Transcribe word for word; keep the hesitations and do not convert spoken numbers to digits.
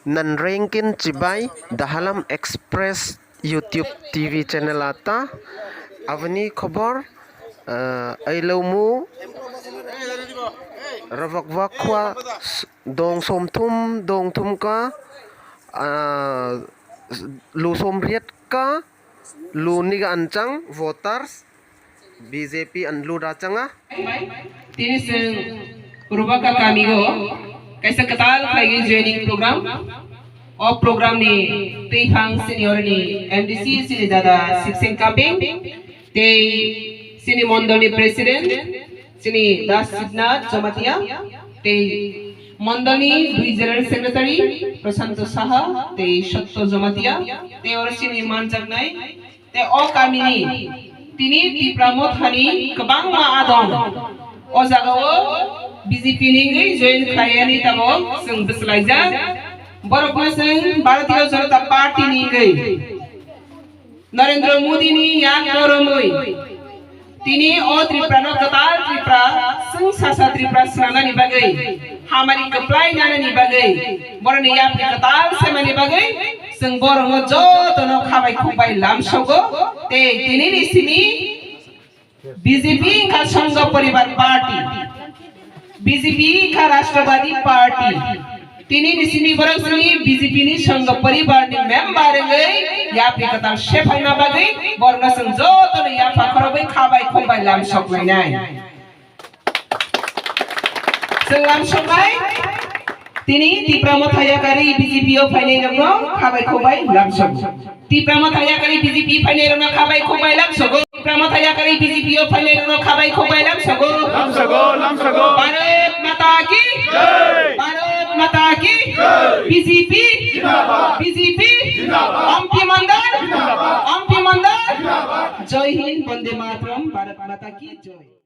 Nan rengkin chibai Dahalam Express YouTube T V channel ata. Aboni khobor, eh, ailomu rabak bakwa s-, dong somthum, dong thum ka, ah, lu som riat ka, lu niga anchang voters, B J P an lu da changa. Tini chwng Rubaka kamio kaisa kwtal khlaiwi joining program. O program ni twiphang senior ni M D C sini dada Sibsing Kaping, tei sini mondol ni president sini Das Sibnath Jamatia, tei mondol ni dui general secretary Prashanto Saha tei Sotto Jamatia, tei oro sini manjaknai tei o kamini tini Tipra Mothani kwbangma adong. O jagao B J P ni wngwi join khlaiyani tamo chwng bwslaijak. Borokno chwng Bharatiya Janata Party ni wngwi Narendra Modi ni yak noromwi tini o Tripura no kwtal Tripura chwng sasa Tripura swnamnani bagwi, hamari kwplai nanani bagwi, boroni yapri kwtal semani bagwi chwng borokno jotono khabai khukbai lamsogo, tei tinini simi B J P wngkha Sangha Poribar Party, B J P wngkha Rashtrabadi Party, tinini simi borok simi B J P ni Sangha Poribar ni member wngwi yapri kwtal sephaina bagwi borokno chwng jotono yapha khorogwi khabai khukbai lamsok lainai. Chwng lamsoknai, tini Tipra Motha yakarwi B J P o phainai rokno khabai khukbai lamsok. Tipra Motha yakarwi B J P phainai rokno khabai khukbai lamsogo. Tipra Motha yakarwi B J P o phainai rokno khabai khukbai lamsogo. Lamsogo, lamsogo. Bharat Mata ki jai. Bharat Mata ki jai. B J P. Zindabad. B J P. Zindabad. Ampi Mandal. Zindabad. Ampi Mandal. Zindabad. Jai Hind, Bande Mataram, Bharat Mata ki jai.